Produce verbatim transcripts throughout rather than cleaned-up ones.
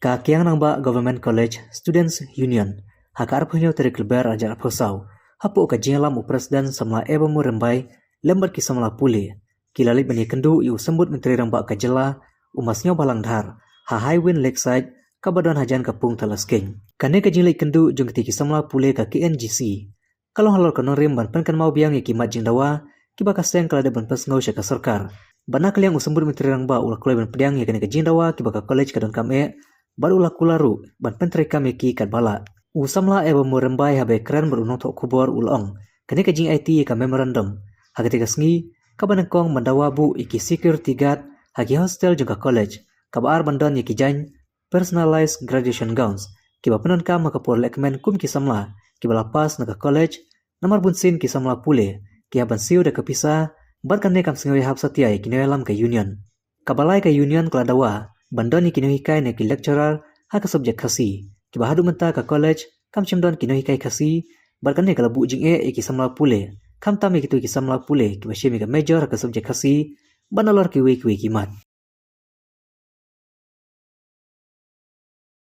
Ka Kiang Nangbah Government College Students Union, ha ka arphew hynñiew tarik Lber arhajar arphew saw, hapoh ka jingïalam u President Samla Ebamur Rymbai lem bad ki samla pule, ki la leit ban ïakynduh ïa u Symbud Myntri Rangbah ka jylla, u Bah Sniawbhalang Dhar, ha Highwind Lakeside, kaba don hajan ka pung Thalaskein. Kane ka jingleit kynduh jong kitei ki samla pule ka K N G C, ka long halor ka nongrim ban pynkynmaw biang ïa ki mat jingdawa kiba ka seng ka la dep ban pynsngew sha ka sorkar. Bad na ka liang u Symbud Myntri Rangbah u la kloi ban pdiang ïa kane ka jingdawa kiba ka college ka donkam eh, bad u la kular ruh ban pyntreikam ïa ki katba lah. U samla Ebamur Rymbai haba ïakren bad u nongthoh khubor u la ong, kane ka jingaiti ïa ka memorandum ha katei ka sngi kaba nyngkong ban dawa buh ïa ki security guard ha ki hostel jong ka college, kaba ar ban don ïa ki jaiñ personalized graduation gowns, kiba pyndonkam ha ka por lehkmen kum ki samla kiba la pass na ka college. Namar bunsien ki samla pule ki hap ban siew da ka pisa, bad kane kam sngew ïahap satia ïa ki nongïalam ka union. Kaba lai, ka union ka la dawa ban don ïa ki nonghikai ne ki lecturer ha ka subject Khasi, kiba haduh mynta ka college kam shym don ki nonghikai Khasi, bad kane ka la buh jingeh ïa ki samla pule, khamtam ïa kito ki samla pule kiba shim ïa ka major ha ka subject Khasi, bad nalor kiwei kiwei ki mat.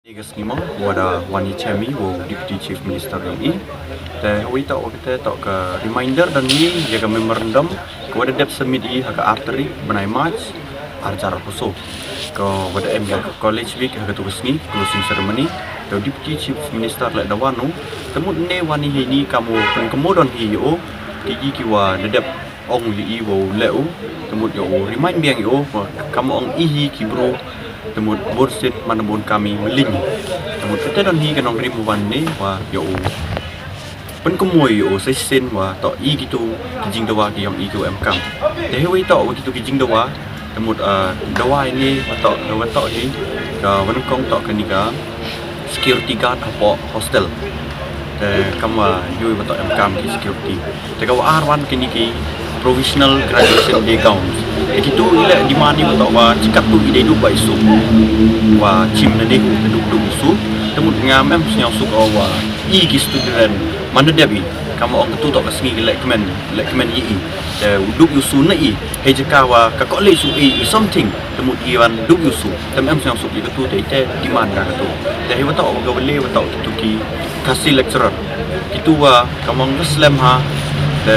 Ïa ka sngi mo, wat da wan ïa chem ïa u Deputy Chief Minister jong i. Te hawei toh wa kata toh ka reminder don hi ïa ka memorandum ka wat da dep submit ïa ha ka ar tarik bnai March, arhajar arphew saw. Ka wat da em ïa ka College Week ha kato ka sngi, closing ceremony. Te u Deputy Chief Minister leh da wan u. Te mut ne wan hi hi ni kam u pynkynmaw don hi ïa u, ki ïa ki wa da dep ong ïa i wa u leh u, te mut ïa u remind biang ïa u, wa kam ong i hi ki bru, te mut bun sien man bun kam i mylliñ. Te mut kata don hi ka nongrim wan ne, wa ïa u pynkynmaw ïa u sa shisien wa toh i kito ki jingdawa ki yong i ki wa em kam. Te hawei toh wa kito ki jingdawa, te mut, ah, dawa i ne wa toh, wa toh hi, ka wa nyngkong toh kani ka security guard hapoh hostel. Te kam wa ïoh wa toh em kam ki security. Te ka wa ar wan kini ki provisional graduation day gowns. Te kitu i leh demand i wa toh wa chi katto i dei duh ba i suk. Wa chim na dei te duh duh i suk. Te mut ngam em sngewsuk o wa i ki student man da dep i. Kam wa ong katu toh ka sngi ki leh kmen, leh kmen i i. Te u duh i suk na i. Hei jaka wa ka college u i, i something. Te mut i wan duh i suk. Te em sngewsuk i katu te i te demand ka katu. Te hi wa toh ka wa le wa toh kitu ki Khasi lecturer. Kitu wa kam ong ka slem ha. Te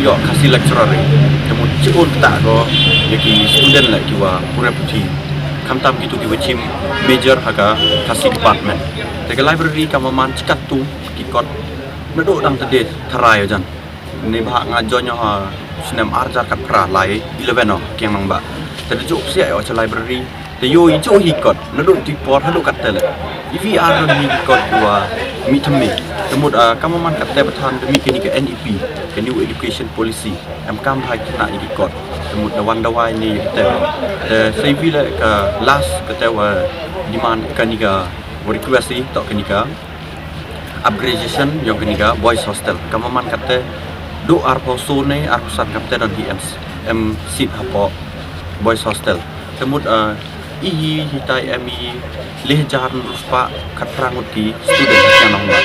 ïoh Khasi lecturer i. Te mut chi un ta ko ïa ki student leh ki wa pule puthi. Khamtam kitu ki wa chim major ha ka Khasi department. Te ka library kam wa man chi katto ki kot. Naduh dang te dei tharai jan. Ni ba nga join ha snem arhajar khatphra lai eleven o Kiang Nangbah. Te da juh psiah ïa u cha library. Te ïoh i juh hi kot naduh ti por haduh katte leh. I V R don hi kot wa mih thymmai. Te mut, ah, kam wa man katte ba than da mih kini ka N E P, ka New Education Policy. Em kam bha i khynnah i kot. Te mut da wan dawa i ni katte. Te sa i vi leh ka last katte wa demand kani ka wa request i toh kani ka upgradation yong kani ka boys hostel. Kam wa man katte duh arphew saw ne arphew san katte don hi em, em seat hapoh boys hostel. Te mut, ah, i hi hitai em i le hajar hynriew spah khatphra ngut ki student ha Kiang Nangbah.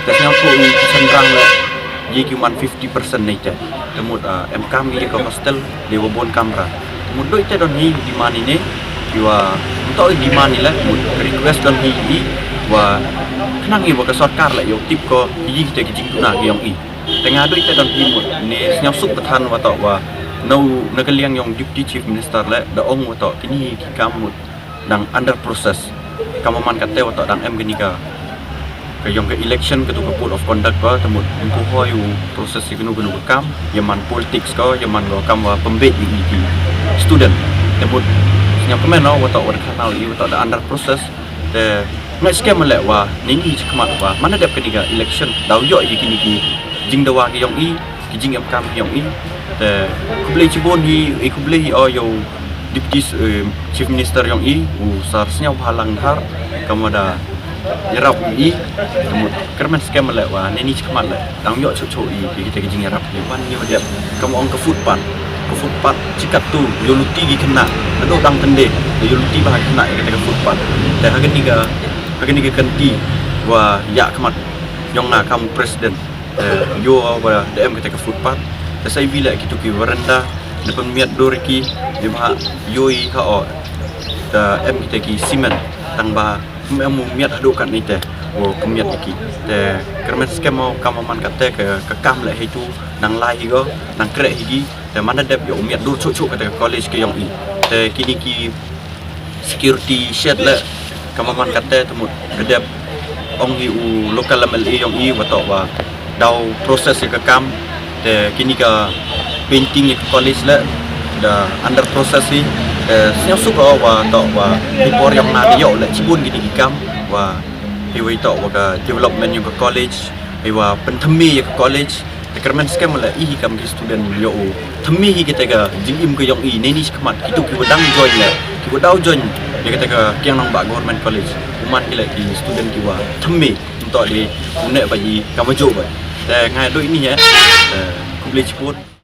Te sngewthuh i ki shynrang leh ïa ki man fifty percent nei te. Te mut, ah, em kam ïa ka hostel dei wa bun kamra. Te mut duh i te don hi demand i ne, i wa, nto i demand i leh, mut request don hi i wa khnang i wa ka sorkar leh ïoh tip ko ïa kita ki jingduna ki yong i. Te nga duh i te don hi mut ne sngewsuk ba than wa toh wa na u, na ka liang yong Deputy Chief Minister leh da ong wa toh kini ki kam mut dang under process. Kam wa man katte wa toh dang em kani ka, ka yong ka election katu ka code of conduct ba te mut ym pu hoi u process ïa kano kano ka kam, ïa man politics ko, ïa man ko kam wa pynbeit ïa ki student. Te mut sngewkmen o wa toh wa da khanal ïa wa toh da under process. Te ngai skhem leh wa nini chi khmat wa man da dep kani ka election daw ïoh ïa kini ki jingdawa ki yong i, ki jingem kam ki yong i. Te khublei chibun hi, i khublei hi o ïa u Deputy, eh, Chief Minister yong i, u Sir Sniawbhalang Dhar, kam wa da ïarap i, te mut kyrmen skhem leh wa nini chi khmat leh dang ïoh chuh chuh i, i kita ki jingïarap i wan ni wa dep. Kam wa ong ka footpath, ka footpath chi katto ïoh luti ki khynnah, naduh dang tynde ïoh luti bha ki khynnah ïa kita ka footpath. Te ha kani ka, ha kani ka kynti wa ïa khmat yong nga kam president. Te ïoh wa da em kita ka footpath. Te sa i vi leh kitu ki veranda, da pynmiat dur ki, da ba ïoh i ha o. Te em kita ki cement, tang ba Em u miat haduh katne te, u ka miat ïa ki. Te kyrmen skhem mo, ka man kata ka, ka kam leh hi tu, nang lai hi go, nang khreh hi gi. Te man da dep ïa u miat dur chuh chuh kata ka college ka ïong i. Te kini ki security shed leh, ka man kata te mut ka dep ong hi u local M L A ïong i, wa toh wa daw process ïa ka kam. Te kini ka painting ïa ka college leh da under process hi. Te sngewsuk o wa toh wa hi por ïong na ïoh leh chibun kini ki kam wa hi wa toh wa ka development ïong ka college, hi wa pynthymmai ïa ka college. Te kyrmen skhem leh i hi kam ki student ïoh u thymmai hi kita ka jingim ka ïong i, neini shakhmat kitu ki wa dang join leh, ki wa daw join ïa kita ka Kiang Nangbah Government College, u man ki leh ki student ki wa thymmai. Nto di une ba i kam wa ju ba. Te ngai do ini ya. Te khublei chibun.